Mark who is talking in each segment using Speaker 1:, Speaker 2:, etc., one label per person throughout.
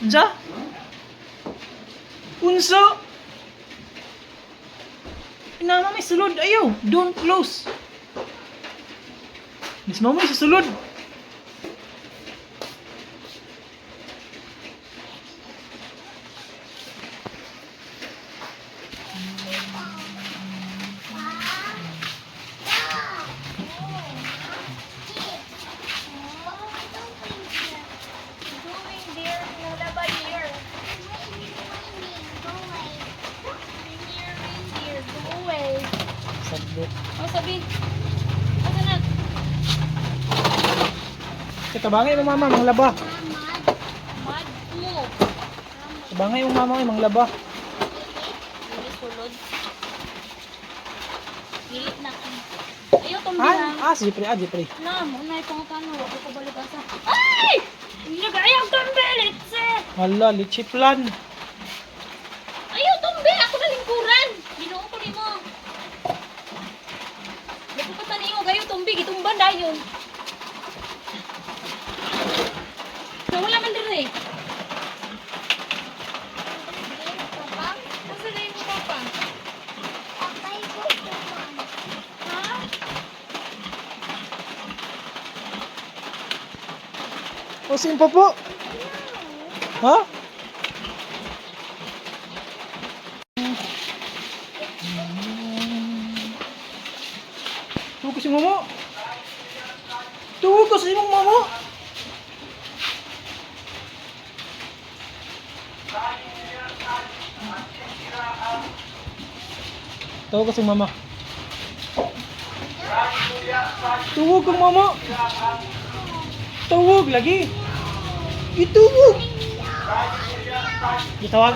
Speaker 1: Unsa? Unsa? Inama may sulod. Ayaw. Don't close. Miss mama sa sulod.
Speaker 2: Doing there, nalaba here. Reindeer, reindeer, go away.
Speaker 1: Sabot.
Speaker 2: Oh, sabi. Asa na?
Speaker 1: Katabangay mo mama, manglaba.
Speaker 2: Mad mo.
Speaker 1: Tabangay mo mama, manglaba.
Speaker 2: Dili sulod. Dili na. Ayaw tumbihan.
Speaker 1: Ah, ah, si Jeffrey, ah, Jeffrey.
Speaker 2: Na, mo na ipangutano. Wag ko kabalik asa. Ay! Nag-ayaw tumbi, litse!
Speaker 1: Hala, litchi plan.
Speaker 2: Ayaw tumbi! Ako na lingkuran! Ginoo ko nimo. Nagpupunta niyo, gayo tumbi, gitumban dayon. Nawala man diri. Asa na yung papa? Ha?
Speaker 1: O, simpo po. Ha? Tuwa ko si mama. Tuwa ko si imong mama. Tuwa ko si mama. Tuwag kang mama. Tuwag lagi. Ituwag. Gitawag.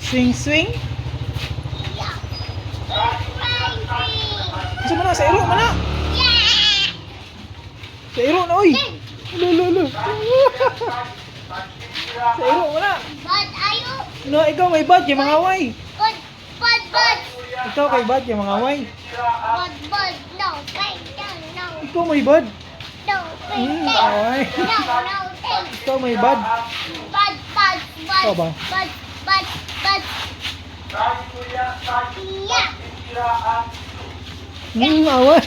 Speaker 1: Swing swing. Sa mana sa iro mana. Sa iro na oy. Lo lo lo. Sa iro mana.
Speaker 3: But ayo,
Speaker 1: No, ikaw may bad kay mga away.
Speaker 3: but but but
Speaker 1: Ikaw kay bad kay mga away.
Speaker 3: but but no, wait, no, no,
Speaker 1: Ikaw may bad.
Speaker 3: no, wait, no,
Speaker 1: Away.
Speaker 3: no, no, wait.
Speaker 1: Ikaw may bad.
Speaker 3: But but but
Speaker 1: Ikaw ba?
Speaker 3: but but but yeah,
Speaker 1: Away.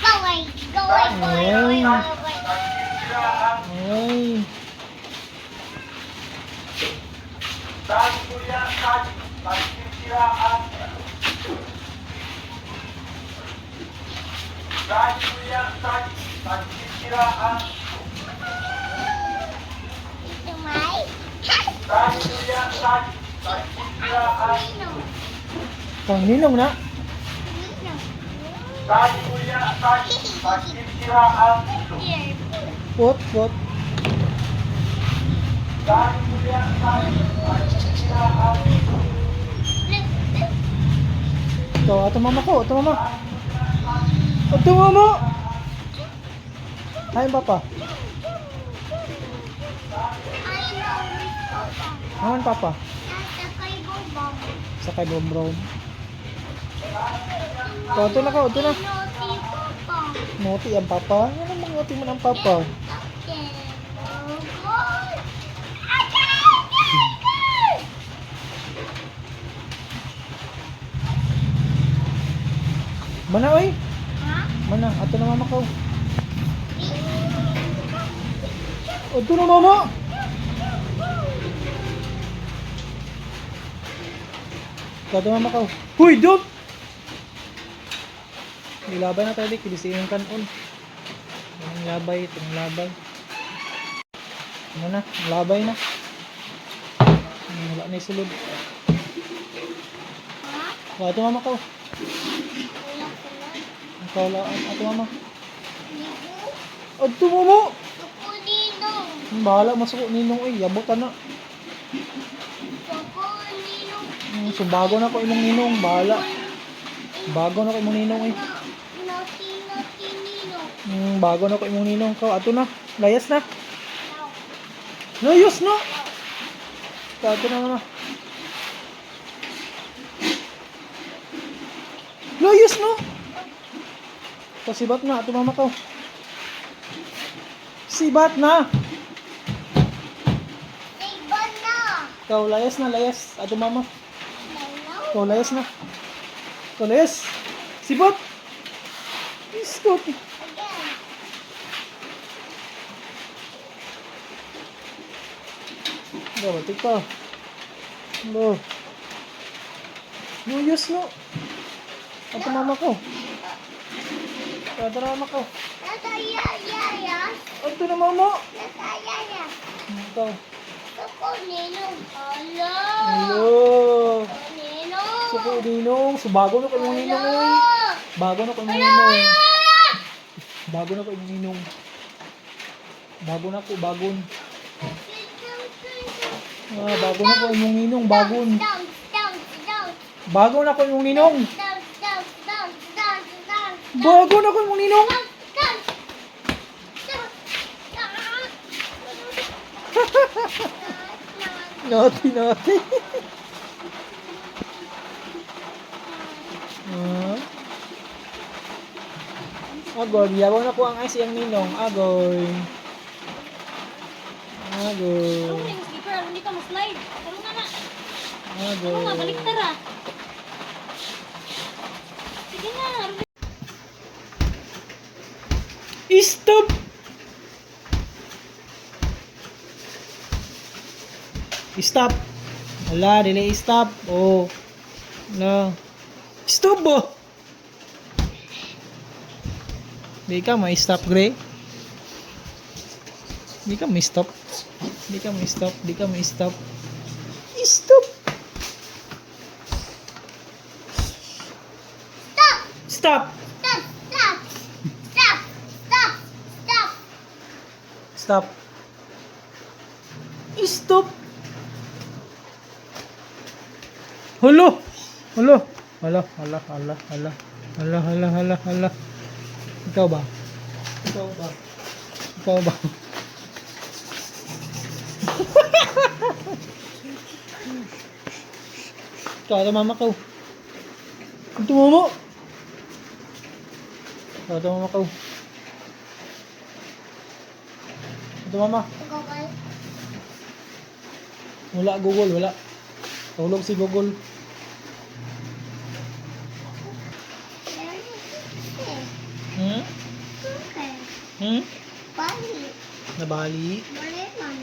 Speaker 3: go away, go away, go away, go away, go away.
Speaker 1: Ay.
Speaker 3: Ito may. Nino,
Speaker 1: Kang ninong na.
Speaker 3: Nino. Here.
Speaker 1: Pot pot. Ikaw, ato mama ko, ato mama. Ato mama. Hi, papa.
Speaker 3: I know, Papa.
Speaker 1: Naman papa.
Speaker 3: Nasa kay Bobong.
Speaker 1: Sa kay Brom Brom. Ikaw, ato na ka, ato na.
Speaker 3: Naughty Papa.
Speaker 1: Naughty ang papa. Ano namang naughty man ang papa?
Speaker 3: Okay.
Speaker 1: Mana oy?
Speaker 3: Ha?
Speaker 1: Mana, ato na mama ko. Ato na mama. Ikaw, ato mama ko. Huy, dog! Ilabay na tayo, di. Kibisi yung kanon. Ang labay, itong labay. Ano na, ang labay na. Wala na yung sulod.
Speaker 3: Ha?
Speaker 1: Oh, ato mama ko.
Speaker 3: Wala ko na.
Speaker 1: Ang kawalaan. Ato mama.
Speaker 3: Ligo.
Speaker 1: Ato mama!
Speaker 3: Suko ninong.
Speaker 1: Ang bahala masuko ninong oy, yabot na.
Speaker 3: Suko ninong.
Speaker 1: Sumbago na ko imong ninong, bahala. Bago na ko imong ninong oy.
Speaker 3: Naughty, naughty ninong.
Speaker 1: Bago na ko imong ninong ko. Ato na, layas na.
Speaker 3: No.
Speaker 1: Layas na. Ato na na. Layas na. Pasibat na, ato mama ko. Sibat na. Ikaw, layas na, layas. Ato mama.
Speaker 3: No, no.
Speaker 1: Ikaw, layas na. Ikaw, layas. Sibot! Stop.
Speaker 3: Again.
Speaker 1: Ikaw, batik pa. Lo. Luyos, no. Ato mama ko. Ato na mama ko.
Speaker 3: Nasa yaya.
Speaker 1: Ato na mama.
Speaker 3: Nasa yaya.
Speaker 1: Ikaw.
Speaker 3: Suko ninong. Hello.
Speaker 1: Hello.
Speaker 3: Ninong.
Speaker 1: Suko ninong. So, bago na ko yung ninong, oy. Bago na ko yung ninong. Bago na ko yung ninong. Bago na ko, bagon. Ah, bago na ko yung ninong, bagon.
Speaker 3: Dance, dance, dance,
Speaker 1: Bago na ko yung ninong.
Speaker 3: dance, dance, dance, dance, dance,
Speaker 1: Bago na ko yung ninong.
Speaker 3: dance, dance, dance.
Speaker 1: Naughty, naughty. Ah. Agoy, giyaw na ko ang ice iyang ninong. Agoy.
Speaker 2: Ano
Speaker 1: Agoy.
Speaker 2: yung slipper? Hindi ka ma-slide. Tarong na na. Ano nga,
Speaker 1: Agoy.
Speaker 2: baliktad ah. Sige na.
Speaker 1: Stop! Stop. Wala, dili stop. Oh. No. Stop bo. Di ka may stop, Gray. Di ka may stop. Di ka may stop. Di ka may stop. Stop.
Speaker 3: Stop,
Speaker 1: Stop.
Speaker 3: stop, stop, stop, stop, stop.
Speaker 1: Stop. Stop. Hulo. Hulo. Hala, hala, hala, hala. Hala, hala, hala, hala. Ikaw ba? Ikaw ba? Ikaw ba? Ikaw, tumama ka. Tumama. Ikaw, tumama ka. Tumama.
Speaker 3: Google.
Speaker 1: Wala Google, wala. Tulog si Google. Hmm?
Speaker 3: Okay.
Speaker 1: Hmm?
Speaker 3: Bali.
Speaker 1: Nabali.
Speaker 3: Bali man.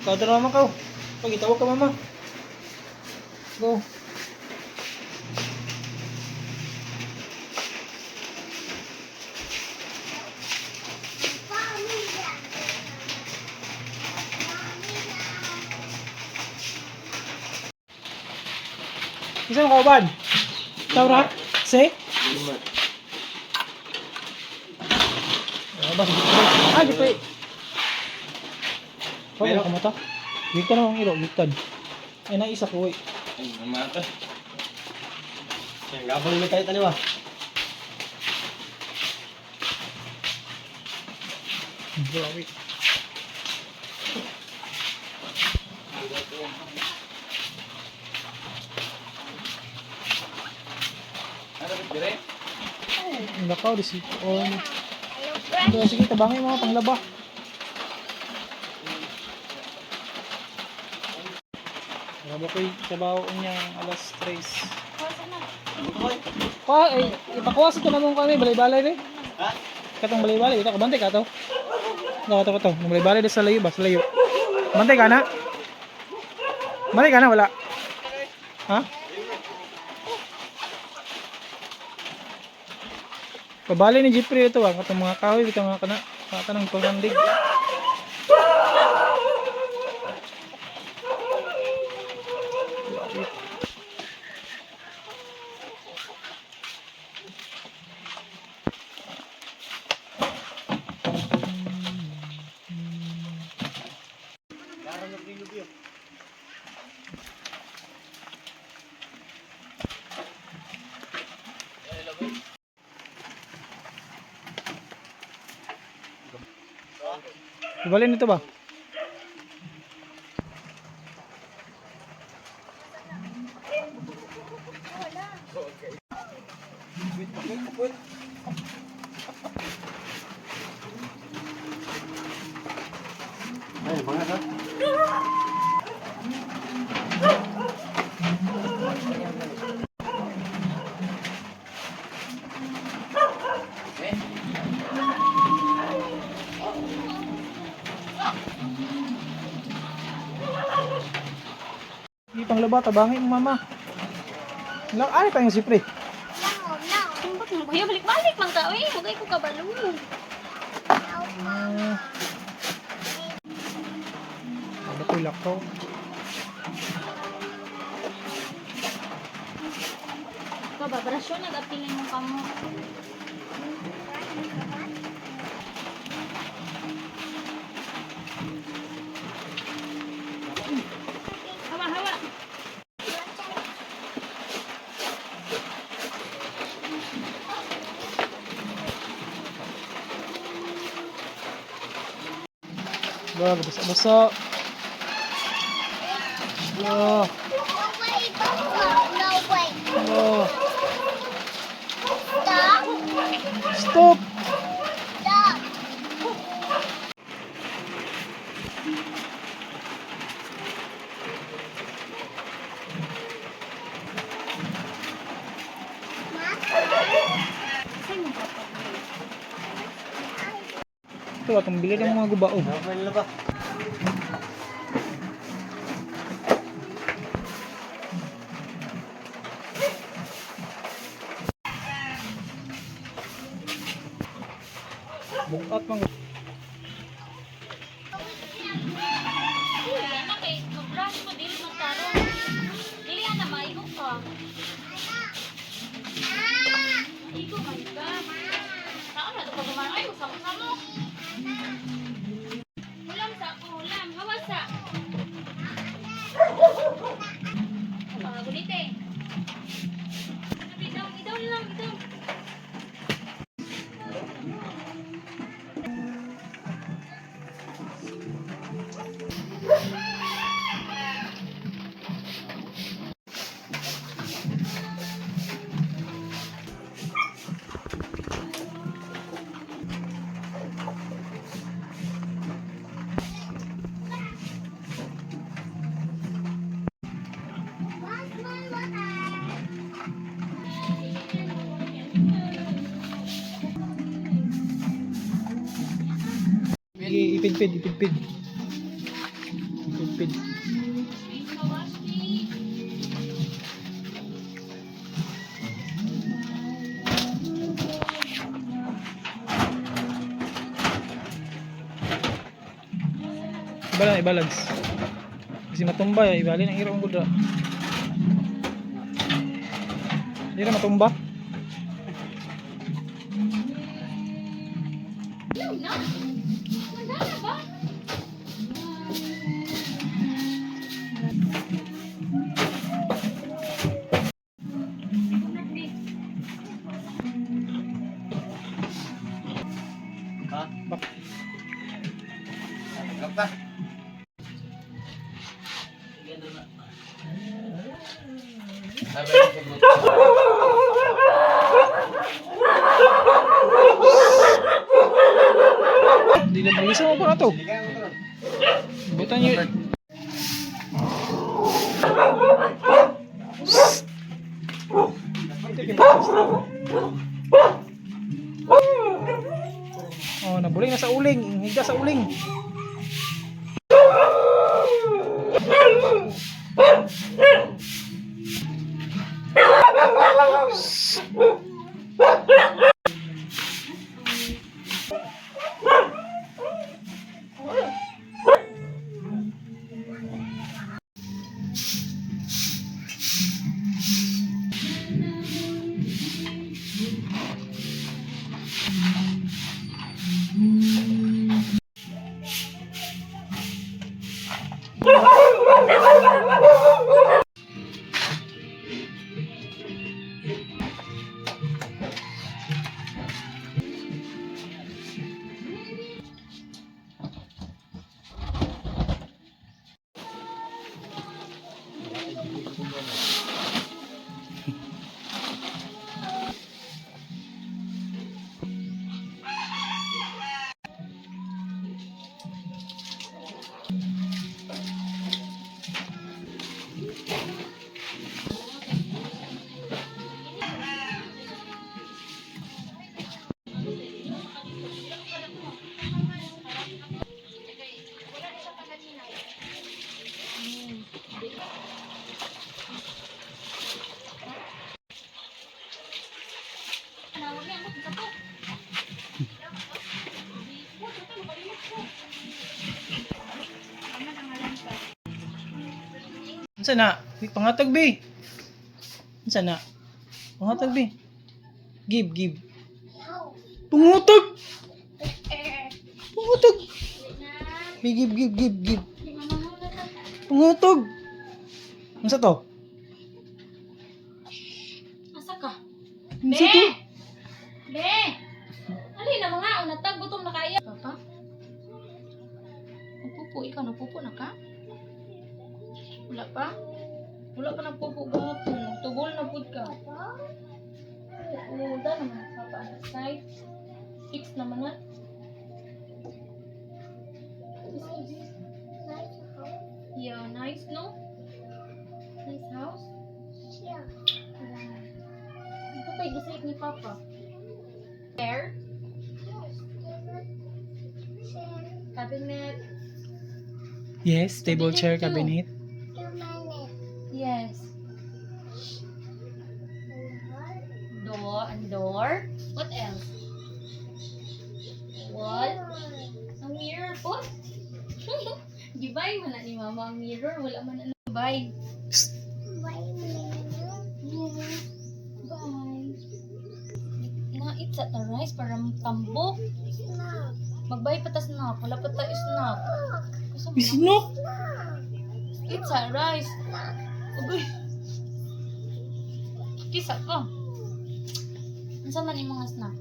Speaker 1: Ikaw tumama ka. Pag itawag ka mama. Go.
Speaker 3: Pamilya. Pamilya.
Speaker 1: Isa mo kauban? Taura? Se? Ah, basta. Ah, di pa. Pwede ka mata. Gikan na ang ilo, gikan. Ay, naisa ko, eh.
Speaker 4: Ay, namata. Ay, gabang na tayo taliwa.
Speaker 1: Grabe.
Speaker 4: Ano ba dire?
Speaker 1: Ang lakaw, di si On. Ito, sige, tabangin mga panglaba. Laba ko'y trabaho niyang alas 3.
Speaker 2: Kuha na.
Speaker 1: Kuha, eh, ipakuha sa tunamong kami, balay-balay be.
Speaker 4: Ha?
Speaker 1: Katong balay-balay, ito, kabantay ka to. Ito, ito, ito. Balay-balay di sa layo ba? Sa layo. Bantay ka na? Bantay ka na, wala. Ha? Pabali ni Jeffrey ito ah, katong mga kahoy, itong mga kana, kanang pangandig. Pabali nito ba?
Speaker 4: Ay, mga ka.
Speaker 1: Panglaba, tabangi mo mama. Lang, ari pa yung sipre.
Speaker 3: No, no.
Speaker 2: Tumbak mo kayo balik-balik man ka oy, wagay ko kabalo.
Speaker 3: No, mama.
Speaker 1: Ano ko lakaw.
Speaker 2: Ikaw ba brasyo nag-apilin mo kamo. Hawa hawa.
Speaker 1: Ba, basa-basa. Ba,
Speaker 3: No way, Papa. No way.
Speaker 1: ba.
Speaker 3: Stop.
Speaker 1: Stop!
Speaker 3: Stop.
Speaker 2: Say mo papa.
Speaker 1: Ito, atong bili ng mga gubao.
Speaker 4: Ano ba?
Speaker 1: Bukat mga.
Speaker 2: Uy, anak kay mag-brush mo dili man karon. Dili ana maigo ka. Maigo man ka. Saan na to pag ay samok-samok. Hulam sa ako, hulam. Hawas sa. Mga gulite. Idaw, idaw lang, idaw.
Speaker 1: Sige, ipidpid, ipidpid. Ipidpid. Ibalance, i-balance. Kasi matumba ya, ibali ng iro ang gudra. Hindi na matumba.
Speaker 2: Na? Mandala ba?
Speaker 4: Ha?
Speaker 1: Bak-
Speaker 4: Tanggap ka. Sabi ko sa grupo.
Speaker 1: Hindi na malisa mo pa na to.
Speaker 4: Sige ka, motor.
Speaker 1: Butan niyo. Oh, nabuling na sa uling. Higda sa uling. Unsa na? Uy, pangatag be. Unsa na? Pangatag be. Give, give. Pangutag. Pangutag. Be, give, give, give, give. Pangutag. Unsa to?
Speaker 2: Asa ka?
Speaker 1: Unsa to?
Speaker 2: Be! Ali na mga unatag gutom na kaya. Papa? Nagpupo ikaw, nagpupo na ka? Wala pa? Wala pa nagpupo gahapon. Nagtugol na pud ka. Oo, da naman na papa anak say. 6 naman na. Yeah, nice no? Nice house?
Speaker 3: Yeah.
Speaker 2: Yeah. Ito kay gisait ni Papa. Chair, cabinet.
Speaker 1: Yes, table, chair, cabinet.
Speaker 2: Yes. Door and door. What else? Wall. Ang mirror po. Gibay man na ni Mama ang mirror. Wala man na bye.
Speaker 1: Psst.
Speaker 2: Yeah. Bye. Nait sa ta rice para tambok. Magbay pa ta snack. Wala pa ta snack. Gusto mo na?
Speaker 1: Isnok.
Speaker 2: Eat sa rice. Ugoy. Kisa ko. Unsa man imong mga snack?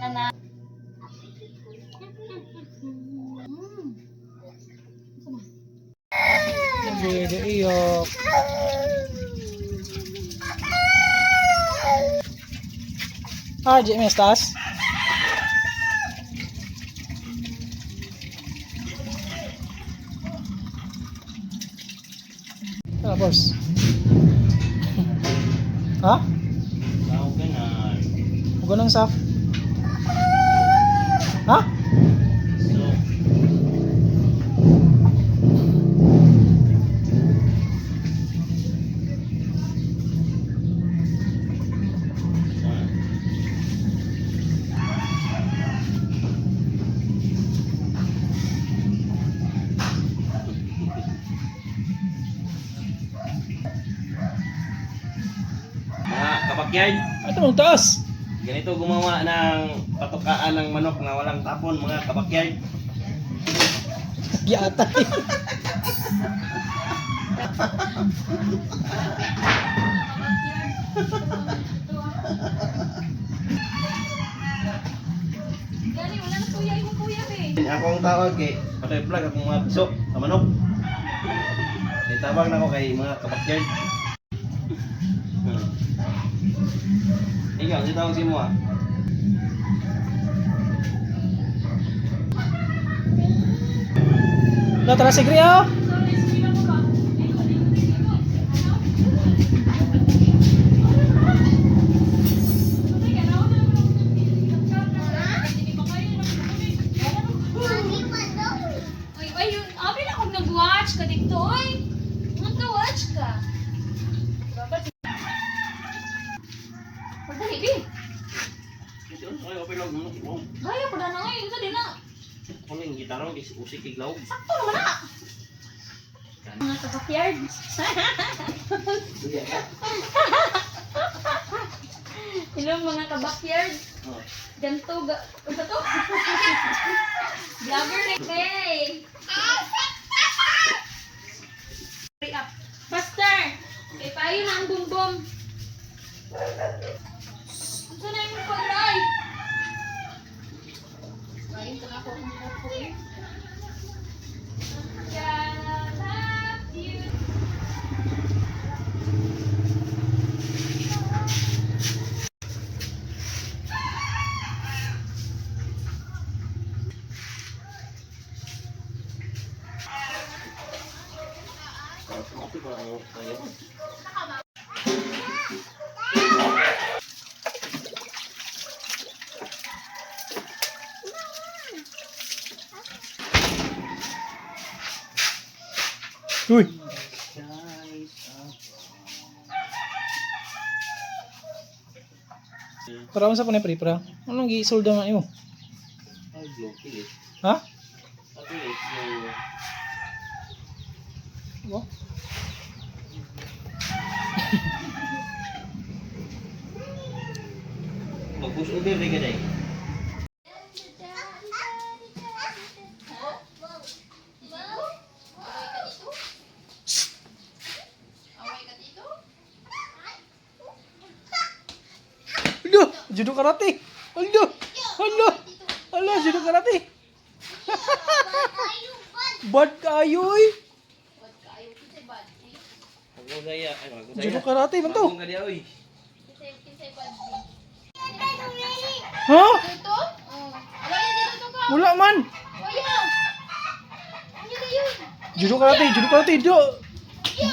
Speaker 2: Kana. Unsa man?
Speaker 1: Pwede iyok. Ah, di may taas. Tara, boss. Ha?
Speaker 4: Tawag ka na.
Speaker 1: Huwag nang saf. Ha?
Speaker 4: So, mga kabakyard,
Speaker 1: Ito mong taas.
Speaker 4: ganito gumawa ng patukaan ng manok na walang tapon, mga kabakyard.
Speaker 1: Giatay.
Speaker 2: Gani wala na kuya imong kuya be.
Speaker 4: Ako ang tawag kay patay vlog akong mga piso sa manok. Kay tawag na ako kay mga kabakyard. Ikaw, si tawag si mo ah.
Speaker 1: Na, tara si Grio.
Speaker 2: Sorry, sige na ko ba? Dito, dito, dito. Ay, ay, yun. Abi na akong nag-watch ka dito, oy. Nag-watch ka. Pagdali, bi.
Speaker 4: Ay, okay lang.
Speaker 2: Gaya pa na ngayon. Sa din na.
Speaker 4: Ako yung gitara mo, usik iglaw.
Speaker 2: Sakto naman na. Mga ka-backyard. Hello mga ka-backyard.
Speaker 4: Oh.
Speaker 2: Ganto ga. Ano to? Vlogger na. Hey! Hurry up. Faster! Kay payo na ang bumbom. Unsa na imong pagray? Ay, ito na ako ang bumbom. God love you.
Speaker 1: Uy. Para unsa pa ni pre, para? Anong gisulda nga imo?
Speaker 4: Ay, blocky eh.
Speaker 1: Ha?
Speaker 4: Ako eh, so...
Speaker 1: Bo.
Speaker 4: Mag-push over rin ka day.
Speaker 1: Alo, judo karate. Alo. Alo. Alo, judo karate. Bad kayo oy.
Speaker 4: Magusaya. Ay, magusaya.
Speaker 1: Judo karate man to.
Speaker 4: Magong ka diya, oy.
Speaker 1: Ha?
Speaker 2: Dito? Oh. Away dito to ka.
Speaker 1: Wala man.
Speaker 2: Waya. Ano na yun?
Speaker 1: Judo karate, judo karate, do.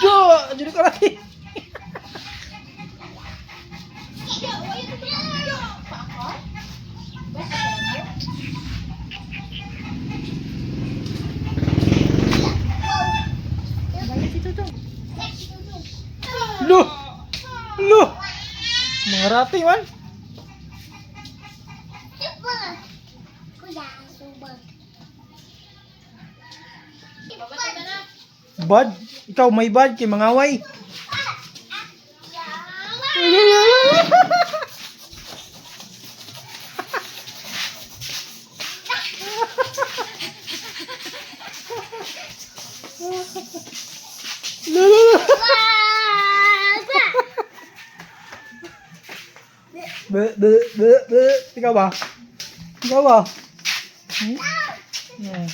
Speaker 1: Do, judo karate.
Speaker 2: Ya, waya dito ka. Paako?
Speaker 1: Lo. Lo. Mga rati man.
Speaker 3: Kuya, subag.
Speaker 2: Babata na.
Speaker 1: Bad. Ikaw may bad kay mangaway. Lo, lo, lo. Be, be, be, be. Ikaw ba? Ikaw ba? Hmm? Hmm.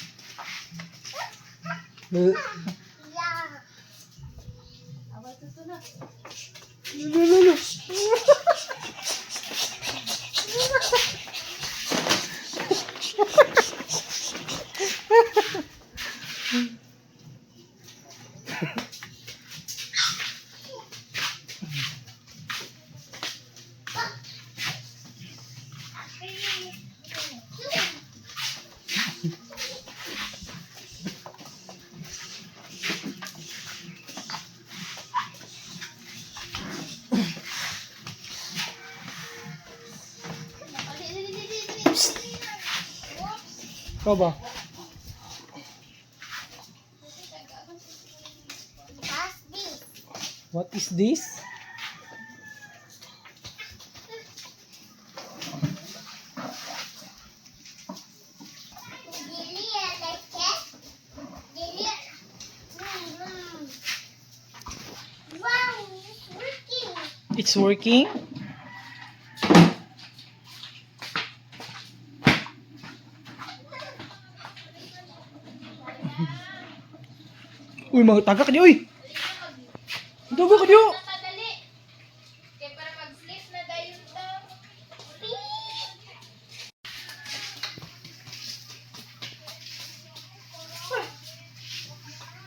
Speaker 1: Be. Lo, lo, lo. Ikaw ba? What is this?
Speaker 3: Wow, it's working.
Speaker 1: It's working. Uy, mga tagak niyo, uy! Tagak niyo!
Speaker 2: Madali. Kaya para mag-sleep na dayon ta.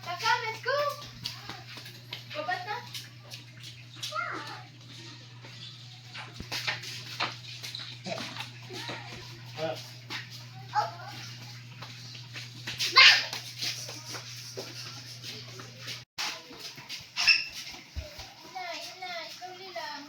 Speaker 2: Taka, let's go. Babat na. Ina, ina, ikaw lang.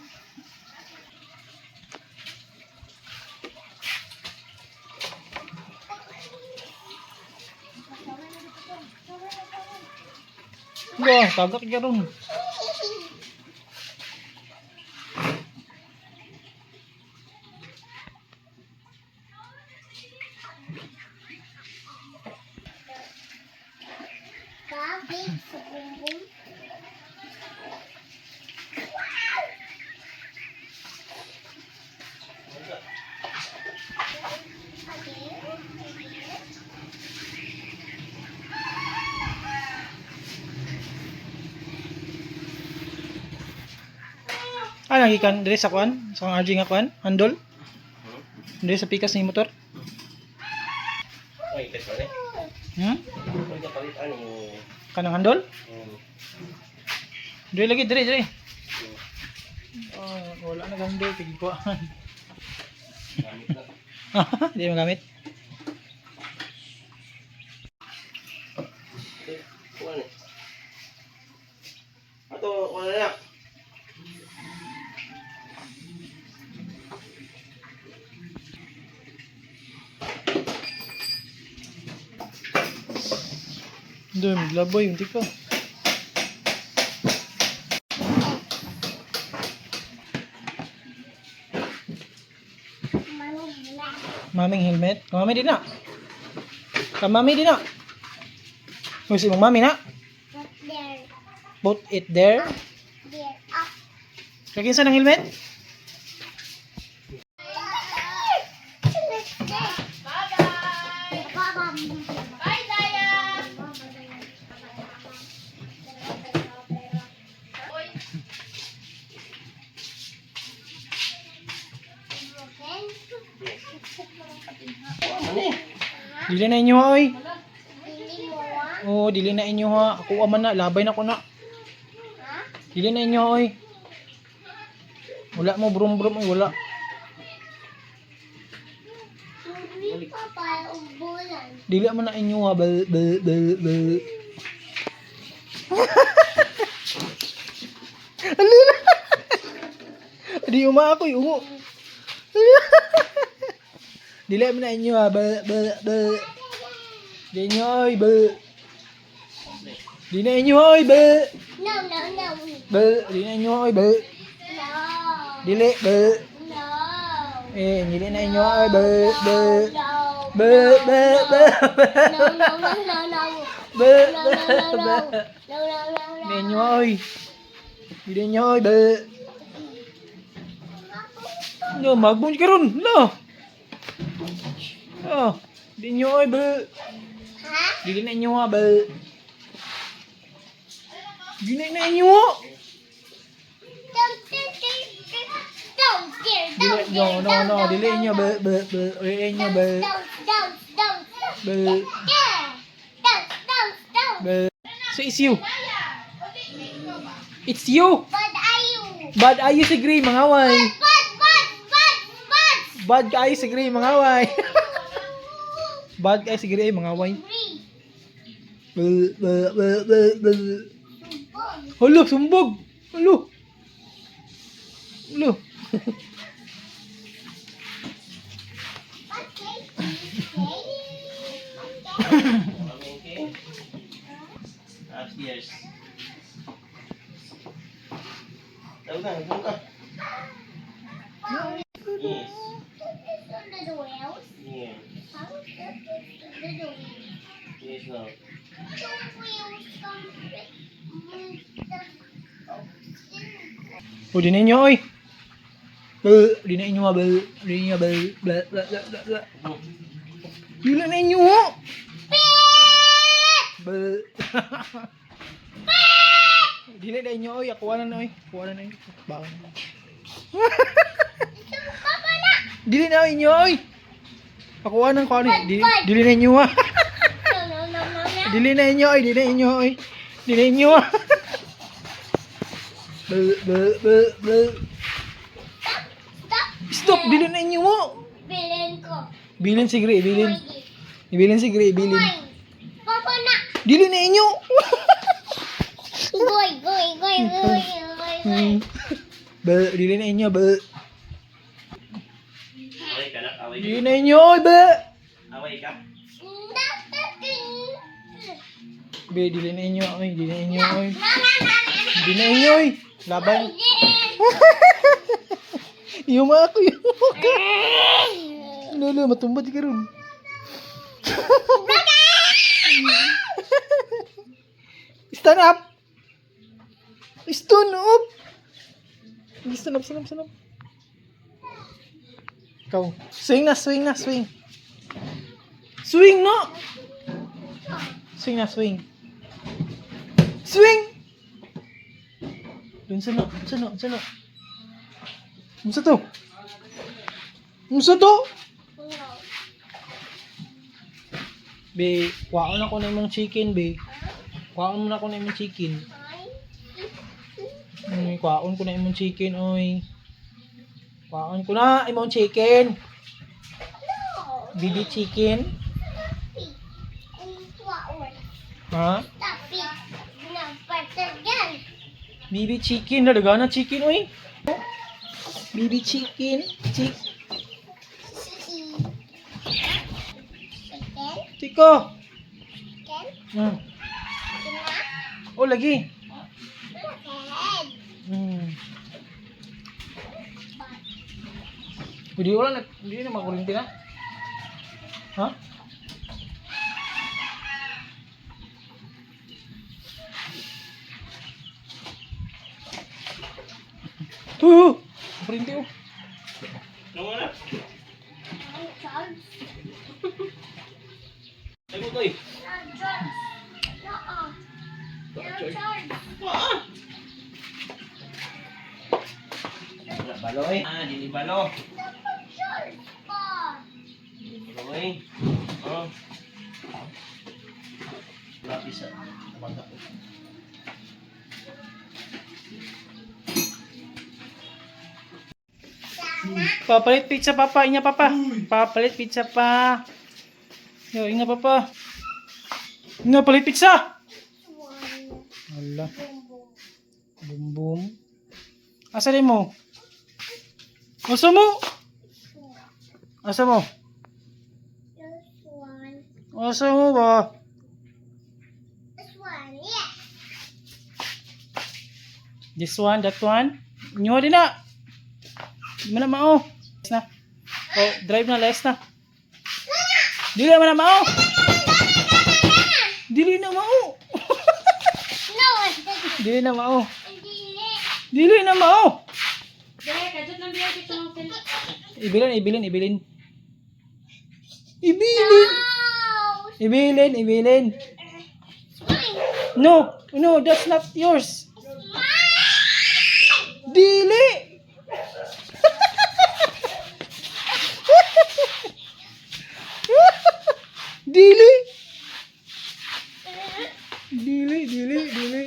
Speaker 1: Go, tagak niya ron.
Speaker 3: Coffee, boom, boom.
Speaker 1: Ah, nagikan dire sa kuan, sa kang RG nga kuan, handle. Dire sa pikas ni motor.
Speaker 4: Ay, test eh.
Speaker 1: Hmm?
Speaker 4: Ay, kapalit ano.
Speaker 1: Kanang handle?
Speaker 4: Hmm.
Speaker 1: Dire lagi, dire, dire. Oh, wala na handle, pigi kuan.
Speaker 4: Gamit na.
Speaker 1: Hindi magamit.
Speaker 4: Eh, kuha na. Ato, kuha na na.
Speaker 1: Doon, maglaboy, hindi ka. Maming helmet. Kamami din na. Kamami din na. Gusto mong mami na?
Speaker 3: Put there.
Speaker 1: Put it there.
Speaker 3: There. Up.
Speaker 1: Kakinsa ng helmet?
Speaker 3: Bye-bye. Bye, Daya.
Speaker 1: Dili na inyo ha, oy.
Speaker 3: Dili mo ah.
Speaker 1: Oo, dili na inyo ha. Ako man na, labay na ko na.
Speaker 3: Ha?
Speaker 1: Dili na inyo oy. Wala mo brum brum oy, wala.
Speaker 3: Hindi pa para ubulan.
Speaker 1: Dili man na inyo ha. Bal bal bal bal. Alila. Di uma ako ungo. Dili man na inyo ha. Bal bal bal. Di inyo oy, bal. Di na inyo oy, bal.
Speaker 3: No, no, no.
Speaker 1: Bal, di na inyo oy, bal.
Speaker 3: No.
Speaker 1: Dili, bal.
Speaker 3: No.
Speaker 1: Eh, dili na inyo oy, bal bal.
Speaker 3: No.
Speaker 1: Bal bal bal.
Speaker 3: No, no, no, no, no.
Speaker 1: Bal
Speaker 3: No, no, no, no.
Speaker 1: bal.
Speaker 3: No, no, no, no.
Speaker 1: Di inyo oy. Di inyo oy, bal. No, magbong karon. No. Oh, di inyo oy, bal.
Speaker 3: Ha?
Speaker 1: Dili na inyo ha, bal. Dili na inyo.
Speaker 3: Don't, don't, don't, don't, dare,
Speaker 1: Dili,
Speaker 3: don't,
Speaker 1: no,
Speaker 3: dare,
Speaker 1: no,
Speaker 3: don't,
Speaker 1: no,
Speaker 3: don't,
Speaker 1: dili
Speaker 3: don't,
Speaker 1: inyo,
Speaker 3: don't.
Speaker 1: bal, bal, bal. Dili inyo, bal.
Speaker 3: Don't, don't, don't,
Speaker 1: Bal,
Speaker 3: dare. Don't, don't, don't.
Speaker 1: bal. So it's you. It's you.
Speaker 3: But are you?
Speaker 1: Bad ayo si Gray, mga way.
Speaker 3: But, but, but, but.
Speaker 1: Bad kaayo si Gray, mga way. Bad kaayo si Gray, mga way.
Speaker 3: Three.
Speaker 1: Bal, bal, bal, bal, bal.
Speaker 3: Boom.
Speaker 1: Hala, sumbog. Hala. Hala.
Speaker 3: Okay. Okay.
Speaker 4: Okay. Upstairs. Tawag na, tawag ka. Yes.
Speaker 3: This is the wheels.
Speaker 4: Yeah.
Speaker 3: How is this the wheels?
Speaker 4: Yes, no.
Speaker 3: The wheels come with the
Speaker 1: O, di na inyo, oy. Bal, di na inyo, ha, bal. Di na inyo, bal. Bal, bal, bal, bal, bal. Di na inyo, ha. Bal. Di na inyo, oy. Akuha na na, oy. Akuha na na, oy. Baka na. Dili na inyo, oy. Akuha na, kuha na. Dili, dili na inyo, ha.
Speaker 3: No, no, no, no, no.
Speaker 1: Dili na inyo, oy. Dili na inyo, oy. Dili na inyo, ha. Bal, bal, bal, bal.
Speaker 3: Stop.
Speaker 1: Stop! Dili na inyo, mo!
Speaker 3: Bilin ko.
Speaker 1: Bilin si Gray, bilin. Ibilin si Gray, bilin.
Speaker 3: Mine. Papa na.
Speaker 1: Dili na inyo!
Speaker 3: Goy, goy, goy, goy, goy, goy.
Speaker 1: Bal, dili na inyo, bal.
Speaker 4: Away ka na, away ka.
Speaker 1: Dili na inyo, oy, bal.
Speaker 4: Away ka.
Speaker 1: Be, dili na inyo, oy. Dili na inyo, oy. Dili na inyo, oy. Laban. Yung mga ako, yung mga. Lolo, matumba di ka ron. Stand up! Stand up! Stand up, stand up, stand up. Ikaw. Swing na, swing na, swing. Swing na! Swing na, swing. Swing! Dun sa no, sa no, sa no. Unsa to? Unsa to? Be, kwaon ako na imong chicken, be. Kwaon mo na ako na imong chicken. Kwaon ko na imong chicken, oy. Kwaon ko na imong chicken. Bibi chicken. Ha? Bibi chicken, nalaga na chicken, oy. Bibi chicken, chick. Chico. Oh, lagi. Hindi wala na, hindi na makuryente na. Ha? Tuh! Printi oh.
Speaker 4: Ano na?
Speaker 3: Charge.
Speaker 4: Ay mo toy.
Speaker 3: Na charge. Na. Na charge.
Speaker 4: Wala balo eh. Ah, dili balo.
Speaker 3: Dapat charge pa.
Speaker 4: Balo eh. Oh. Lapis sa bangka ko.
Speaker 1: Papalit pizza papa, inya papa. Papalit pizza pa. Yo, inga papa. Inga palit pizza.
Speaker 3: One.
Speaker 1: Ala,
Speaker 3: Boom boom.
Speaker 1: bum bum. Asa din mo? Asa mo? Asa mo?
Speaker 3: This one.
Speaker 1: Asa mo ba?
Speaker 3: This one. Yeah.
Speaker 1: This one, that one. Inyo din na. Di man na mao. Les na. Oh, drive na, les na. Dili man na mao. Dili na mao.
Speaker 3: No, it's the
Speaker 1: Dili na mao.
Speaker 3: Dili.
Speaker 1: Dili na mao.
Speaker 2: Dere, kajot ng biya dito ng tel.
Speaker 1: Ibilin, ibilin, ibilin. Ibilin.
Speaker 3: No.
Speaker 1: Ibilin, ibilin.
Speaker 3: It's mine.
Speaker 1: No, no, that's not yours.
Speaker 3: It's mine.
Speaker 1: Dili. Dili. Dili, dili, dili.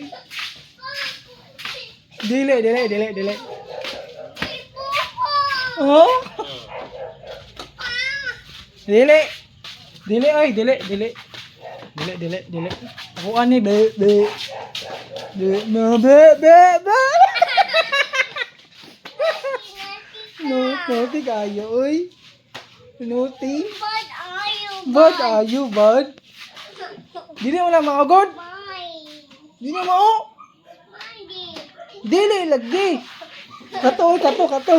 Speaker 1: Dili, dili, dili, dili. Oh? Dili. Dili ay, dili, dili. Dili, dili, dili. Ako ani be be. Be no be be be. No, naughty kayo oy. Naughty.
Speaker 3: But are you
Speaker 1: Bad are you bad? Dili mo na maagod.
Speaker 3: mine?
Speaker 1: Dili mao.
Speaker 3: Mine.
Speaker 1: Dili lagi. Kato oy, kato kato.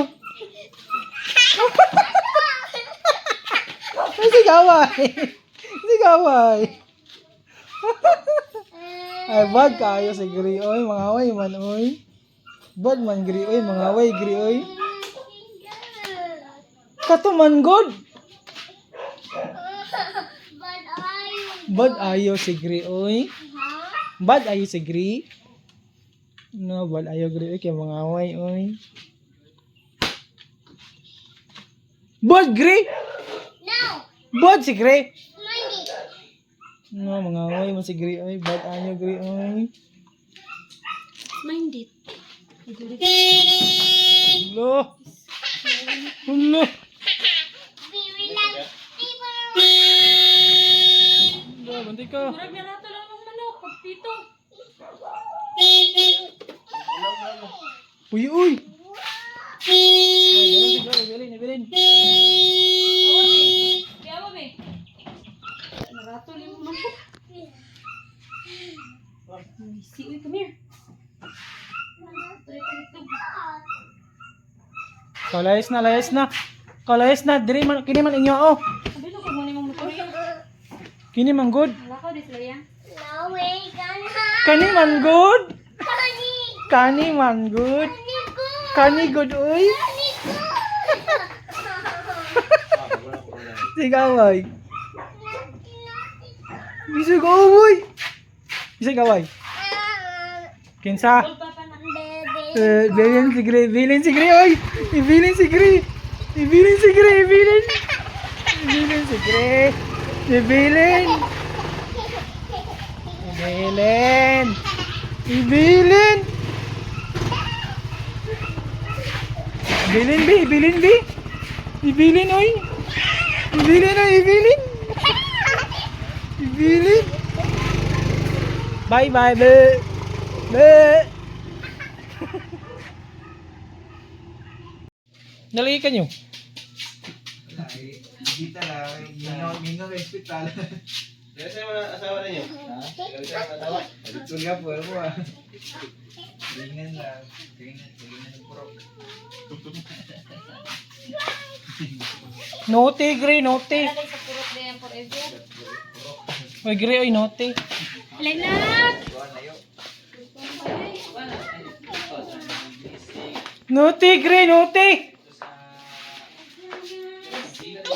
Speaker 1: Ay, sigaway. Sigaway. Ay, bad kayo si Gri oy, mga away man oy. Bad man Gri oy, mga away Gri oy. Kato man god.
Speaker 3: But are you
Speaker 1: Bad ayo si Gri oy.
Speaker 3: huh?
Speaker 1: Bad ayo si Gri. No, bad ayo Gri oy kay mga away oy. Bad Gri.
Speaker 3: No,
Speaker 1: Bad si Gri.
Speaker 3: mine.
Speaker 1: No, mga away man si Gri oy, bad ayo Gri oy.
Speaker 2: Mind it.
Speaker 1: Lo. Lo.
Speaker 3: We like people.
Speaker 1: Lo, bantay ka.
Speaker 2: Murag na rato lang ang manok pagpito.
Speaker 1: Uy, uy. Ay, ibilin, ibilin.
Speaker 2: Biyawa be. Narato lang ang manok. Si, uy, come here.
Speaker 1: Kalayas na, layas na. Kalayas na, diri man kini man inyo oh.
Speaker 2: Abi ko mo nimong motor.
Speaker 1: Kini man good.
Speaker 2: Lakaw di sila yan.
Speaker 3: No way, gonna.
Speaker 1: Kani man good.
Speaker 3: Kani,
Speaker 1: Kani man good.
Speaker 3: kani good.
Speaker 1: Kani good oy.
Speaker 3: Kani good.
Speaker 1: Sigaway.
Speaker 3: Naughty, naughty.
Speaker 1: Bisag oy. Bisag away. Kinsa?
Speaker 2: Papa na.
Speaker 3: Baby.
Speaker 1: Eh, bilin si Gri, bilin si Gri oy. Ibilin si Gri. Ibilin si Gri, ibilin. Ibilin si Gri. Ibilin. Ibilin. Ibilin. Ibilin bi, ibilin bi. Ibilin oy. Ibilin oy, ibilin. Ibilin. Bye bye be. Be. Nalagay ka nyo.
Speaker 5: Kita lang, mingaw, mingaw sa ospital.
Speaker 4: Dili sa mga asawa ninyo.
Speaker 5: Ha?
Speaker 4: Dili sa mga asawa.
Speaker 5: Dito nga po, ano po ah. Tingnan lang. Tingnan, tingnan ng purok.
Speaker 1: Naughty, Gray, naughty.
Speaker 2: Wala sa purok na yan forever.
Speaker 1: Oy, Gray, oy, naughty.
Speaker 2: Lenak!
Speaker 5: Kuha na yun.
Speaker 1: Naughty, Gray, naughty.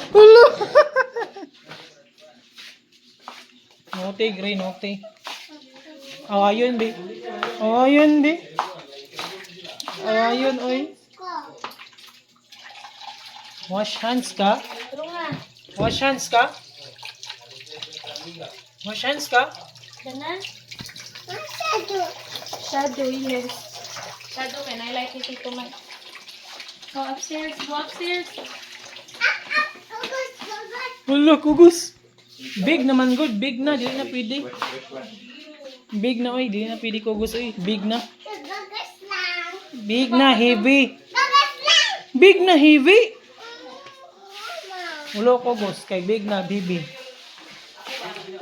Speaker 1: Hulo. Naughty, Gray, naughty. Oh, ayun, bi. Oh, ayun, bi. Oh, ayun, oy.
Speaker 3: Go.
Speaker 1: Wash hands ka.
Speaker 2: Tulong na.
Speaker 1: Wash hands ka. Wash hands ka.
Speaker 2: Dana?
Speaker 3: Shadow.
Speaker 2: Shadow, yes. Shadow, can I like it to my... Go upstairs, go upstairs.
Speaker 3: Up, up. Go, go, go, go.
Speaker 1: Hulo, kugos. Big naman good. Big na. Dili na pwede. Big na, oy. Dili na pwede kugos, oy. Big na.
Speaker 3: Go, go, go, lang.
Speaker 1: Big na, heavy.
Speaker 3: Go, go, lang.
Speaker 1: Big na, heavy.
Speaker 3: Mama.
Speaker 1: Ulo kugos. Kay big na, baby.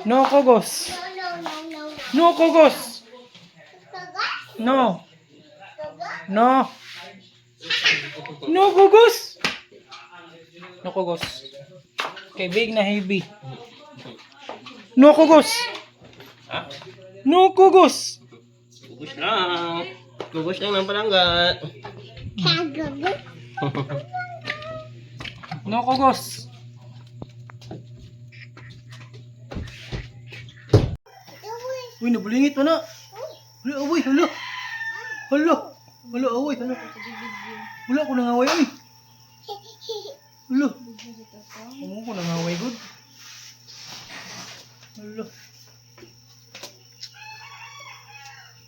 Speaker 1: No kugos.
Speaker 3: No, no, no, no, no.
Speaker 1: No kugos.
Speaker 3: Go, go.
Speaker 1: No.
Speaker 3: Go, go.
Speaker 1: No. No kugos. No kugos. Kay big na heavy. No kugos.
Speaker 4: Ha?
Speaker 1: No kugos.
Speaker 4: Gugos lang. Gugos lang ng palangga.
Speaker 3: Can go, go.
Speaker 1: No kugos. Uy, nabulingit mo na. Hala, away, hala. Hala. Hala, away, hala. Wala ko nangaway, uy. Hala. Oo ko nangaway, good. Hala.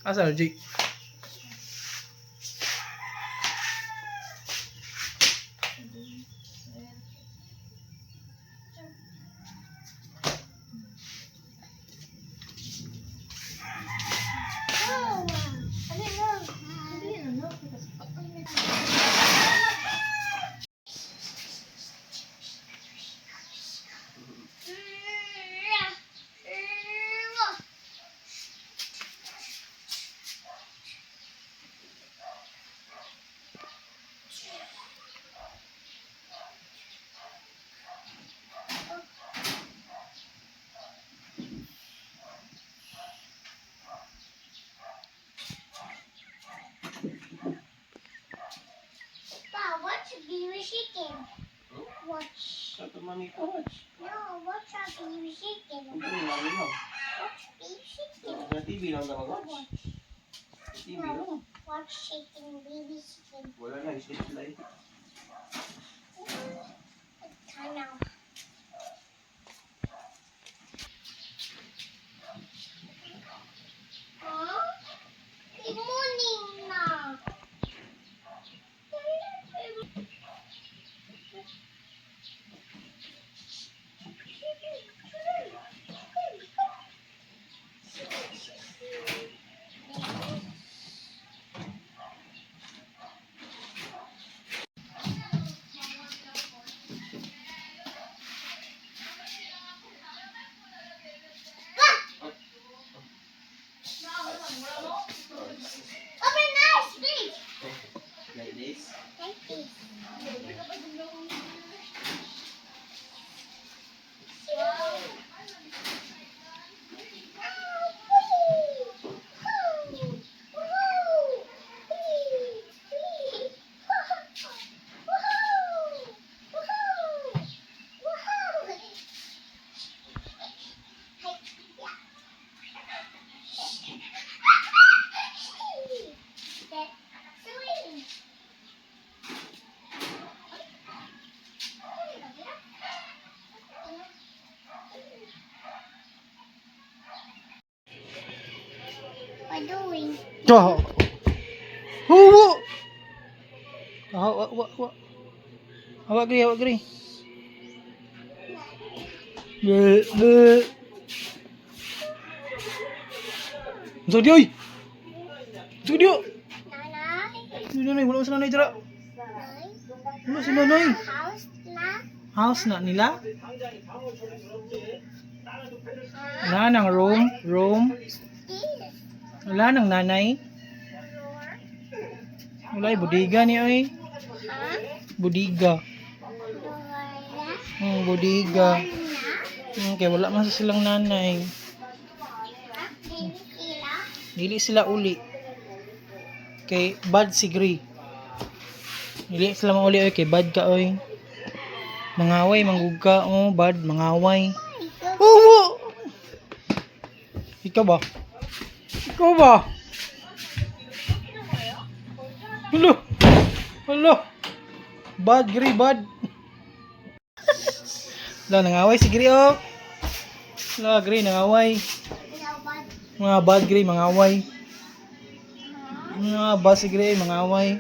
Speaker 1: Asa, RJ?
Speaker 3: Pa, watch baby chicken. Watch.
Speaker 4: Sa mami ko, watch.
Speaker 3: No, watch a baby chicken.
Speaker 4: Ano yung lang?
Speaker 3: Watch baby chicken.
Speaker 4: Sa TV lang na mag-watch. Sa TV lang.
Speaker 3: Watch chicken, baby chicken.
Speaker 4: Wala na, isip sila eh.
Speaker 3: Time now. Huh? Good morning na. Open eyes, please.
Speaker 4: Like this.
Speaker 3: Like this. Swing. What doing?
Speaker 1: Toho. Huwo. Ah, wa wa wa. Awa gri, awa gri. Be be. Zodiyo. Zodiyo.
Speaker 3: Nanay?
Speaker 1: Nanay, wala sa nanay dira.
Speaker 3: Nanay?
Speaker 1: Wala si nanay.
Speaker 3: House na?
Speaker 1: House na nila? Wala nang room, room. Wala nang nanay. Wala, budiga ni oy. Budiga. Budiga. Kaya wala man sa silang nanay. Dili sila uli. Kay bad si Gray. Dili sila mauli oy kay bad ka oy. Mangaway manggug ka oh bad mangaway. Oo. Ikaw ba? Ikaw ba? Hello. Hello. Bad Gray bad. Wala, nangaway si Gray oh. Wala, Gray nangaway. Mga bad Gray mangaway. Mga bad si Gray mangaway.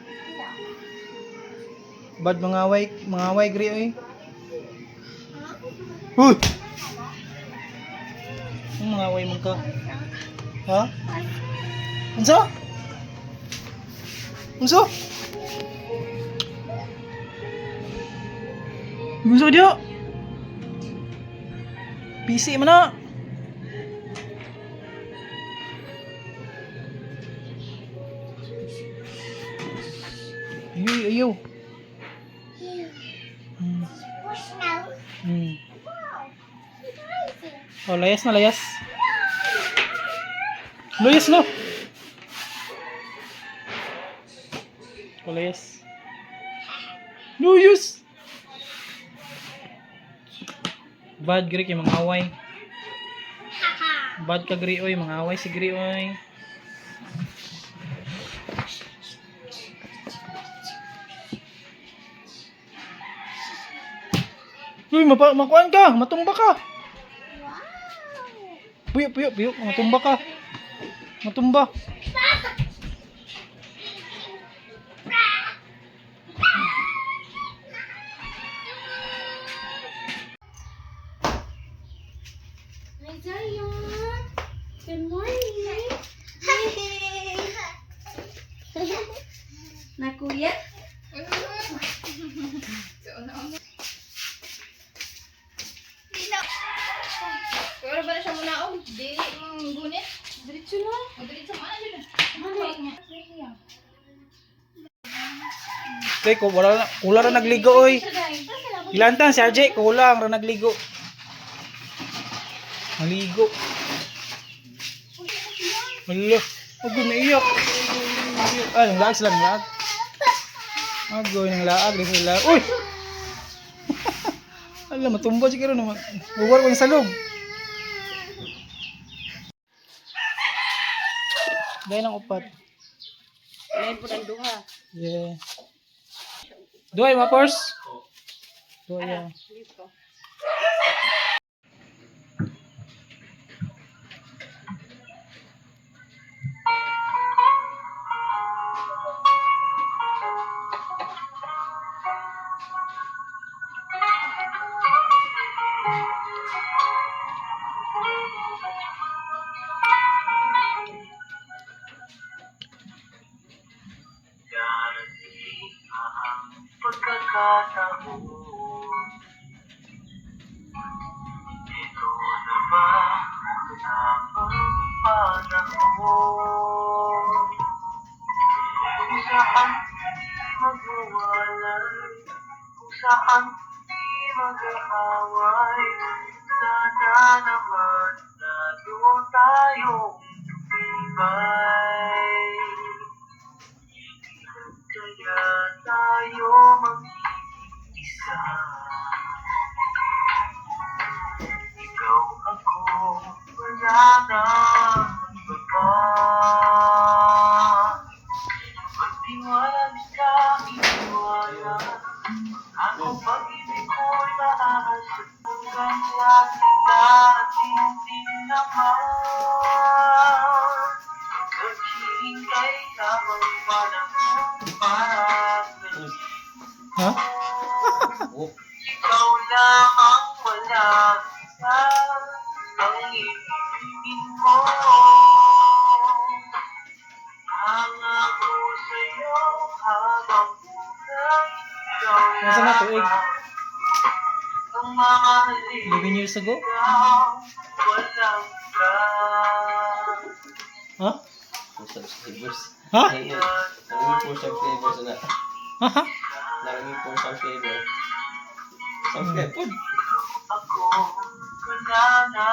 Speaker 1: Bad mangaway, mangaway Gray oy. Uy! Ang mangaway man ka? Ha? Unsa? Unsa? Unsa dia? PC man na. Ayaw, ayaw. Oh, layas na, layas. Layas na. Oh, layas. Layas! Bad Greek yung mga away. Bad ka Gri oy, mga away si Gri oy. Uy, mapa makuan ka, matumba ka. Puyo, puyo, puyo, matumba ka. Matumba.
Speaker 2: Hi, Zion! Good morning! Na, kuya?
Speaker 6: Pero ba na siya muna og dili mong gunit?
Speaker 2: Diretso na.
Speaker 6: O diretso man na siya.
Speaker 2: Ano?
Speaker 1: Kay ko wala na, kula ra nagligo oy. Ilantan si RJ, kulang ra nagligo. Maligo. Hala, agoy naiyak. Ay, nang laag sila, nang laag. Agoy, nang laag, di sila. Uy! Ala, matumba siguro naman. Buwar ko yung salog. Dahil ang upat.
Speaker 6: Lain po ng duha.
Speaker 1: Yeah. Duhay, mga pors. Duhay, yeah.
Speaker 6: Dito.
Speaker 7: Pagkakataon, ito na ba ang tamang panahon? Kung saan di magwawalay, kung saan di mag-aaway, sana naman lalo tayong tumibay. Kaya tayo mag-iisa. Ikaw ako, wala nang iba pa. Magtiwala ka, itiwala. Ang pag-ibig ko'y maaasahan. Hanggang lagi natin din naman. Naghihintay tamang panahon para sa
Speaker 1: Ha?
Speaker 4: Oh,
Speaker 7: ikaw lang ang walang isa ang ibigin ko. Pangako sa'yo habang buhay, ikaw
Speaker 1: Nasaan na tuig?
Speaker 7: lamang. mamahalin
Speaker 1: 11 years ago?
Speaker 7: ikaw, walang ka.
Speaker 1: Ha?
Speaker 4: Four subscribers.
Speaker 1: Ha?
Speaker 4: Nanging four subscribers na.
Speaker 1: Ha? Ha?
Speaker 4: Nanging four subscriber. Subscribe po.
Speaker 7: Ako, wala na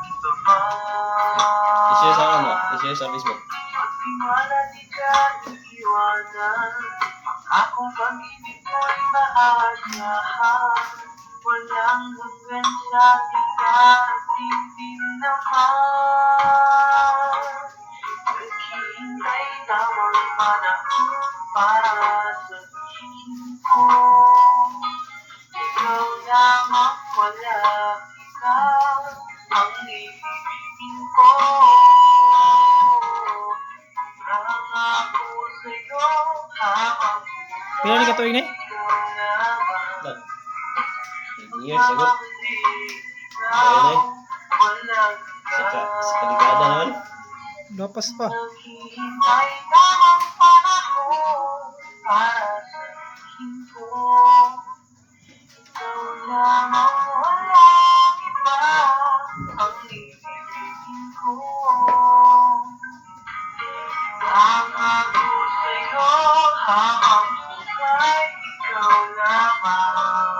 Speaker 7: iba pa.
Speaker 4: I-share sa ano? I-share sa Facebook.
Speaker 7: Pagtiwala di ka iiwanan. Ang akong pag-ibig mo'y maasahan. Walang hanggan sa ikaatindi naman. Naghihintay tamang panahon para sabihin ko. Ikaw lamang, walang ikaw ang ibigin ko. Nangako sa'yo habang
Speaker 1: Pila ni ka tuig ni?
Speaker 7: ikaw lamang.
Speaker 4: Done. 11 years ago.
Speaker 7: Ikaw,
Speaker 4: Ayun eh.
Speaker 7: walang
Speaker 4: Sa kaligada naman.
Speaker 1: Lapas pa.
Speaker 7: Naghihintay tamang panahon para sabihin ko. Ikaw lamang, walang iba ang ibibigin ko. Nangako sa'yo habang buhay, ikaw lamang.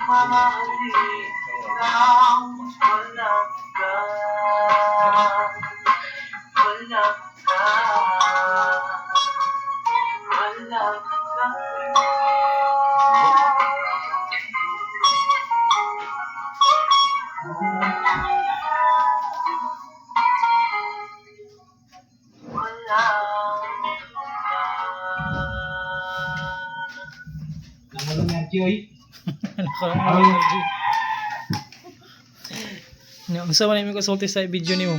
Speaker 7: Mamahalin ikaw, walang ka. Walang ka. Walang ka. Walang ka.
Speaker 1: Ano ka lang ang energy. Nya, unsa man imong kasulti sa video nimo?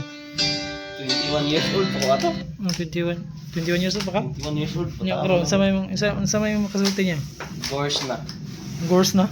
Speaker 4: 21 years old pa ko ato.
Speaker 1: Ang 21 21 years old pa ka?
Speaker 4: 21 years old pa.
Speaker 1: Nya, karon unsa man imong kasulti niya?
Speaker 4: Course na.
Speaker 1: Gores na.